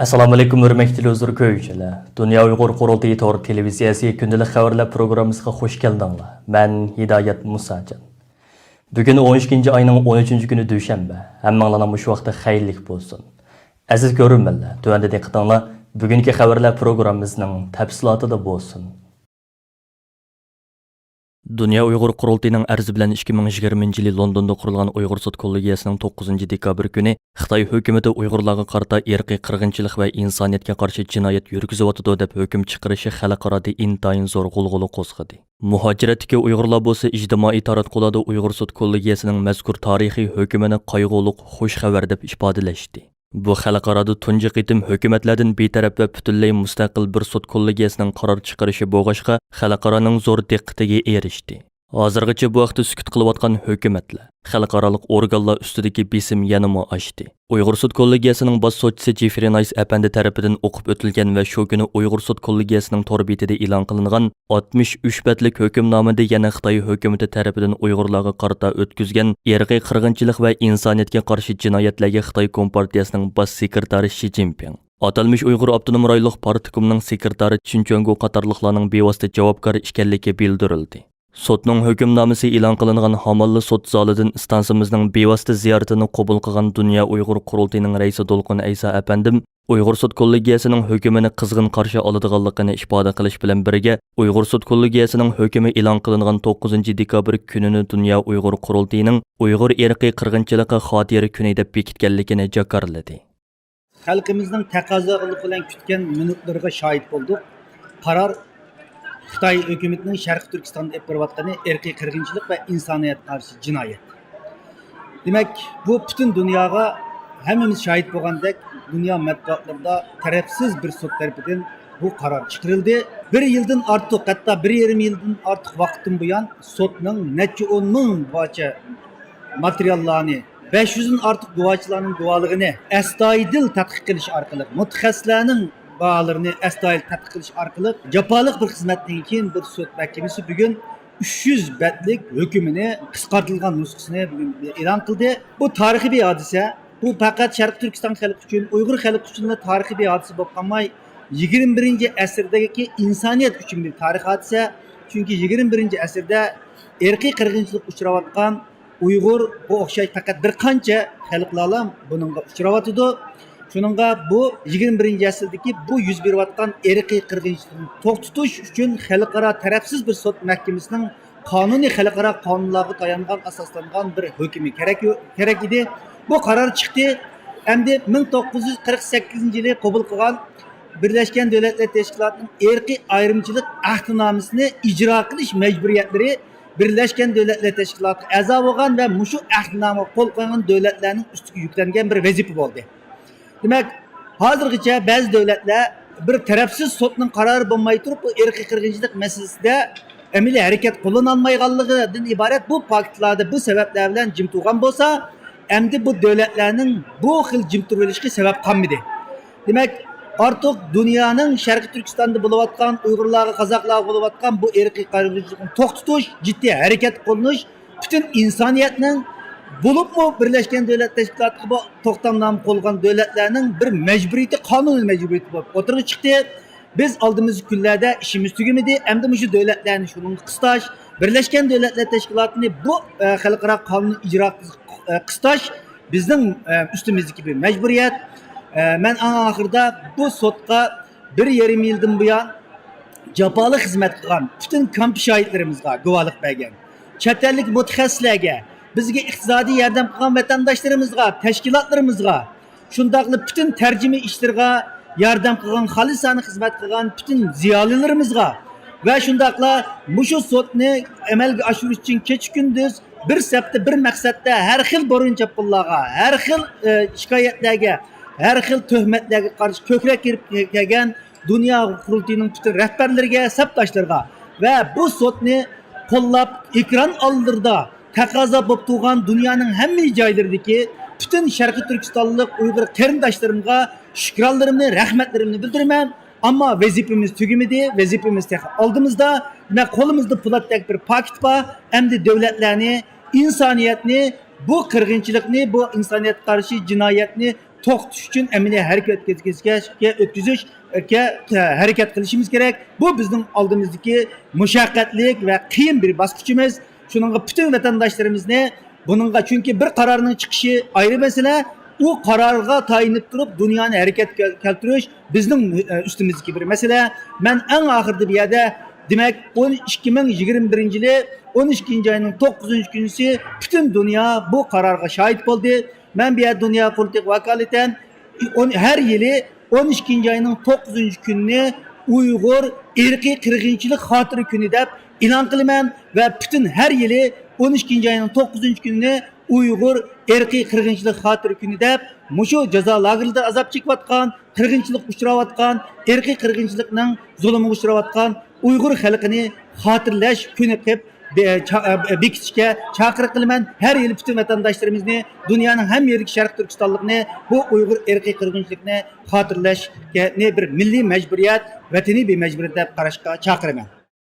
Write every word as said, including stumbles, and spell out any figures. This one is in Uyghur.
ئەسسالامۇئەلەيكۇم، ھۆرمەتلىك تېلېۋىزور كۆرگۈچىلەر. دۇنيا ئۇيغۇر قۇرۇلتىيى تور تېلېۋىزىيەسى كۈندىلىك خەۋەرلەر پروگراممىسىغا خۇش كەلدىڭلار. مەن ھىدايەت مۇساجان. بۈگۈن ئون ئىككىنچى ئاينىڭ ئون ئۈچىنچى كۈنى، دۈشەنبە. ھەممىڭلارنىڭ مۇشۇ ۋاقتى خەيرلىك بولسۇن. ئەزىز كۆرۈرمەنلەر، تۆۋەندە دىققىتىڭلار بۈگۈنكى خەۋەرلەر پروگراممىسىنىڭ تەپسىلاتىدا بولسۇن. دۇنيا ئۇيغۇر قۇرۇلتىيىنىڭ ئەرزى بىلەن ئىككى مىڭ يىگىرمىنچى يىلى لوندوندا قۇرۇلغان ئۇيغۇر سوت كوللېگىيەسىنىڭ توققۇزىنچى دېكابىر كۈنى خىتاي ھۆكۈمىتى ئۇيغۇرلارغا قارىتا ئىرقىي قىرغىنچىلىق ۋە ئىنسانىيەتكە قارشى جىنايەت يۈرگۈزۈۋاتىدۇ دەپ ھۆكۈم چىقىرىشى خەلقئارادا ئىنتايىن زور غۇلغۇلا قوزغىدى. مۇھاجىرەتتىكى ئۇيغۇرلار بولسا ئىجتىمائىي تاراتقۇلاردا ئۇيغۇر سوت كوللېگىيەسىنىڭ مەزكۇر تارىخىي ھۆكۈمىنى قايغۇلۇق خۇش خەۋەر دەپ ئىپادىلەشتى. بۇ خەلقئارادا تۇنجى قېتىم ھۆكۈمەتلەردىن بىتەرەپ ۋە پۈتۈنلەي مۇستەقىل بىر سوت كوللېگىيەسىنىڭ قارار چىقىرىشى بولغاچقا، خەلقئارانىڭ زور دىققىتىگە ئېرىشتى. ھازىرغىچە بۇ ھەقتە سۈكۈت قىلىۋاتقان ھۆكۈمەتلەر، خەلقئارالىق ئورگانلار ئۈستىدىكى بېسىم يەنىمۇ ئاشتى. ئۇيغۇر سوت كوللېگىيەسىنىڭ باش سوتچىسى جېفرى نايس ئەپەندى تەرىپىدىن ئوقۇپ ئۆتۈلگەن ۋە شۇ كۈنى ئۇيغۇر سوت كوللېگىيەسىنىڭ تور بېتىدە ئېلان قىلىنغان ئاتمىش ئۈچ بەتلىك ھۆكۈمنامىدە يەنە خىتاي ھۆكۈمىتى تەرىپىدىن ئۇيغۇرلارغا قارىتا ئۆتكۈزگەن ئىرقىي قىرغىنچىلىق ۋە ئىنسانىيەتكە قارشى جىنايەتلەرگە خىتاي كومپارتىيەسىنىڭ باش سېكرېتارى شى جىنپىڭ، ئاتالمىش ئۇيغۇر ئاپتونوم رايونلۇق پارتكومنىڭ سېكرېتارى چىن چۈەنگو قاتارلىقلارنىڭ بىۋاسىتە جاۋابكار ئىكەنلىكى بىلدۈرۈلدى. سوتنىڭ ھۆكۈمنامىسى ئېلان قىلىنغان ھامانلا سوت زالىدىن ئىستانسىمىزنىڭ بىۋاسىتە زىيارىتىنى قوبۇل قىلغان دۇنيا ئۇيغۇر قۇرۇلتىيىنىڭ رەئىسى دولقۇن ئەيسا ئەپەندىم، ئۇيغۇر سوت كوللېگىيەسىنىڭ ھۆكۈمىنى قىزغىن قارشى ئالىدىغانلىقىنى ئىپادە قىلىش بىلەن بىرگە، ئۇيغۇر سوت كوللېگىيەسىنىڭ ھۆكۈمى ئېلان قىلىنغان توققۇزىنچى دېكابىر كۈنىنى دۇنيا ئۇيغۇر قۇرۇلتىيىنىڭ ئۇيغۇر ئىرقىي قىرغىنچىلىقى خاتىرە كۈنى دەپ بېكىتكەنلىكىنى جاكارلىدى. خەلقىمىزنىڭ تەقەززالىق بىلەن كۈتكەن مىنۇتلىرىغا شاھىت بولدۇق. قارار خىتاي ھۆكۈمىتىنىڭ شەرقىي تۈركىستاندا ئېلىپ بېرىۋاتقىنى ئىرقىي قىرغىنچىلىق ۋە ئىنسانىيەتكە قارشى جىنايەت. دېمەك، بۇ پۈتۈن دۇنياغا، ھەممىمىز شاھىت بولغاندەك، دۇنيا مەتبۇئاتلىرىدا تەرەپسىز بىر سوت تەرىپىدىن بۇ قارار چىقىرىلدى. بىر يىلدىن ئارتۇق، ھەتتا بىر يېرىم يىلدىن ئارتۇق ۋاقىتتىن بۇيان سوتنىڭ نەچچە ئون مىڭ بارچە ماتېرىياللارنى، بەش يۈزدىن ئارتۇق گۇۋاچىلارنىڭ گۇۋاھلىقىنى ئەستايىدىل تەتقىق قىلىش ئارقىلىق، مۇتەخەسسىسلەرنىڭ باھالىرىنى ئەستايىدىل تەتقىق قىلىش ئارقىلىق، جاپالىق بىر خىزمەتتىن كېيىن بىر سوت مەھكىمىسى بۈگۈن ئۈچ يۈز بەتلىك ھۆكۈمىنى، قىسقارتىلغان نۇسخىسىنى بۈگۈن ئېلان قىلدى. بۇ تارىخىي بىر ھادىسە. بۇ پەقەت شەرقىي تۈركىستان خەلقى ئۈچۈن، ئۇيغۇر خەلقى ئۈچۈنلا تارىخىي بىر ھادىسە بولۇپ قالماي، يىگىرمە بىرىنچى ئەسىردىكى ئىنسانىيەت ئۈچۈن بىر تارىخىي ھادىسە. چۈنكى يىگىرمە بىرىنچى ئەسىردە ئىرقىي قىرغىنچىلىققا ئۇچراۋاتقان ئۇيغۇر، بۇ ئوخشاش پەقەت بىر قانچە خەلقلەرلا بۇنىڭغا ئۇچراۋاتىدۇ. شۇنىڭغا بۇ يىگىرمە بىرىنچى ئەسىردىكى بۇ يۈز بېرىۋاتقان ئىرقىي قىرغىنچىلىقنى توختىتىش ئۈچۈن خەلقئارا تەرەپسىز بىر سوت مەھكىمىسىنىڭ قانۇنىي، خەلقئارا قانۇنلارغا تايانغان، ئاساسلانغان بىر ھۆكۈمى كېرەك، كېرەك ئىدى. بۇ قارار چىقتى. ئەمدى مىڭ توققۇز يۈز قىرىق سەككىزىنچى يىلى قوبۇل قىلغان بىرلەشكەن دۆلەتلەر تەشكىلاتىنىڭ ئىرقىي ئايرىمچىلىق ئەھدىنامىسىنى ئىجرا قىلىش مەجبۇرىيەتلىرى بىرلەشكەن دۆلەتلەر تەشكىلاتىغا ئەزا بولغان ۋە مۇشۇ ئەھدىنامىغا قول قويغان دۆلەتلەرنىڭ ئۈستىگە يۈكلەنگەن بىر ۋەزىپە بولدى. دېمەك، ھازىرغىچە بەزى دۆلەتلەر بىر تەرەپسىز سوتنىڭ قارارى بولماي تۇرۇپ، بۇ ئىرقىي قىرغىنچىلىق مەسىلىسىدە ئەمەلىي ھەرىكەت قوللىنالمايدىغانلىقىدىن ئىبارەت بۇ پاكىتلاردا بۇ سەۋەبلەر بىلەن جىم تۇرغان بولسا، ئەمدى بۇ دۆلەتلەرنىڭ بۇ خىل جىم تۇرۇۋېلىشقا سەۋەب قالمىدى. دېمەك، ئارتۇق دۇنيانىڭ شەرقىي تۈركىستاندا بولۇۋاتقان، ئۇيغۇرلارغا، قازاقلارغا بولۇۋاتقان بۇ ئىرقىي قىرغىنچىلىقنى توختىتىش، جىددىي ھەرىكەت قوللىنىش، پۈتۈن ئىنسانىيەتنىڭ، بولۇپمۇ بىرلەشكەن دۆلەت تەشكىلاتىغا بۇ توختامنامە قوللىغان دۆلەتلەرنىڭ بىر مەجبۇرىيىتى، قانۇنىي مەجبۇرىيىتى بولۇپ ئوتتۇرىغا چىقتى. بىز ئالدىمىزدىكى كۈنلەردە ئىشىمىز تۈگىمىدى، ئەمدى مۇشۇ دۆلەتلەرنى شۇنىڭغا قىستاش، بىرلەشكەن دۆلەتلەر تەشكىلاتىنى بۇ، ئە، خەلقئارا قانۇننى ئىجرا قىلىش، ئە، قىستاش بىزنىڭ، ئە، ئۈستىمىزدىكى بىر مەجبۇرىيەت. ئە، مەن ئەڭ ئاخىرىدا بۇ سوتقا بىر يېرىم يىلدىن بۇيان جاپالىق خىزمەت قىلغان پۈتۈن كامپ شاھىتلىرىمىزغا، گۇۋاھلىق بەرگەن چەت ئەللىك مۇتەخەسسىسلەرگە، بىزگە ئىقتىسادىي ياردەم قىلغان ۋەتەنداشلىرىمىزغا، تەشكىلاتلىرىمىزغا، شۇنداقلا پۈتۈن تەرجىمە ئىشلىرىغا ياردەم قىلغان، خالىسانە خىزمەت قىلغان پۈتۈن زىيالىيلىرىمىزغا ۋە شۇنداقلا مۇشۇ سوتنى ئەمەلگە ئاشۇرۇش ئۈچۈن كېچە-كۈندۈز بىر سەپتە، بىر مەقسەتتە ھەر خىل بۇرۇن چاپقۇنلارغا، ھەر خىل، ئە، شىكايەتلەرگە، ھەر خىل تۆھمەتلەرگە قارشى كۆكرەك كېرىپ كەلگەن دۇنيا قۇرۇلتىيىنىڭ پۈتۈن رەھبەرلىرىگە، سەپداشلىرىغا ۋە بۇ سوتنى قوللاپ، ئېكران ئالدىدا تەقەززا بولۇپ تۇرغان دۇنيانىڭ ھەممە جايلىرىدىكى پۈتۈن شەرقىي تۈركىستانلىق ئۇيغۇر قېرىنداشلىرىمغا شۈكرانلىرىمنى، رەھمەتلىرىمنى بىلدۈرىمەن. ئەمما ۋەزىپىمىز تۈگىمىدى، ۋەزىپىمىز تېخى ئالدىمىزدا. دېمەك، قولىمىزدا پولاتتەك بىر پاكىت بار. ئەمدى دۆلەتلەرنى، ئىنسانىيەتنى، بۇ قىرغىنچىلىقنى، بۇ ئىنسانىيەتكە قارشى جىنايەتنى توختىتىش ئۈچۈن ئەمەلىي ھەرىكەت ئۆتكۈزۈشكە، ئۆتكۈزۈشكە ھەرىكەت قىلىشىمىز كېرەك. بۇ بىزنىڭ ئالدىمىزدىكى مۇشەققەتلىك ۋە قىيىن بىر باسقۇچىمىز. شۇنىڭغا پۈتۈن ۋەتەنداشلىرىمىزنى بۇنىڭغا، چۈنكى بىر قارارنىڭ چىقىشى ئايرى مەسىلە، ئۇ قارارغا تايىنىپ تۇرۇپ دۇنيانى ھەرىكەتكە كەلتۈرۈش بىزنىڭ، ئە، ئۈستىمىزدىكى بىر مەسىلە. مەن ئەڭ ئاخىرىدا بۇ يەردە، دېمەك، ئون ئىككى مىڭ يىگىرمە بىرىنچى يىلى ئون ئىككىنچى ئاينىڭ توققۇزىنچى كۈنىسى پۈتۈن دۇنيا بۇ قارارغا شاھىت بولدى. مەن بۇ يەردە دۇنيا قۇرۇلتىيىغا ۋاكالىتەن ئون، ھەر يىلى ئون ئىككىنچى ئاينىڭ توققۇزىنچى كۈنىنى ئۇيغۇر ئىرقىي قىرغىنچىلىق خاتىرە كۈنى دەپ ئېلان قىلىمەن ۋە پۈتۈن ھەر يىلى ئون ئىككىنچى ئاينىڭ توققۇزىنچى كۈنىنى ئۇيغۇر ئىرقىي قىرغىنچىلىق خاتىرە كۈنى دەپ، مۇشۇ جازا لاگېرلىرىدا ئازاب چېكىۋاتقان، قىرغىنچىلىققا ئۇچراۋاتقان، ئىرقىي قىرغىنچىلىقنىڭ زۇلۇمىغا ئۇچراۋاتقان ئۇيغۇر خەلقىنى خاتىرىلەش كۈنى قىلىپ بە-، چا-، بېكىتىشكە چاقىرىق قىلىمەن. ھەر يىلى پۈتۈن ۋەتەنداشلىرىمىزنى، دۇنيانىڭ ھەممە يېرىدىكى شەرقىي تۈركىستانلىقنى بۇ ئۇيغۇر ئىرقىي قىرغىنچىلىقنى خاتىرىلەشنى بىر مىللىي مەجبۇرىيەت، ۋەتىنىي بىر مەجبۇرىيەت دەپ قاراشقا چاقىرىمەن.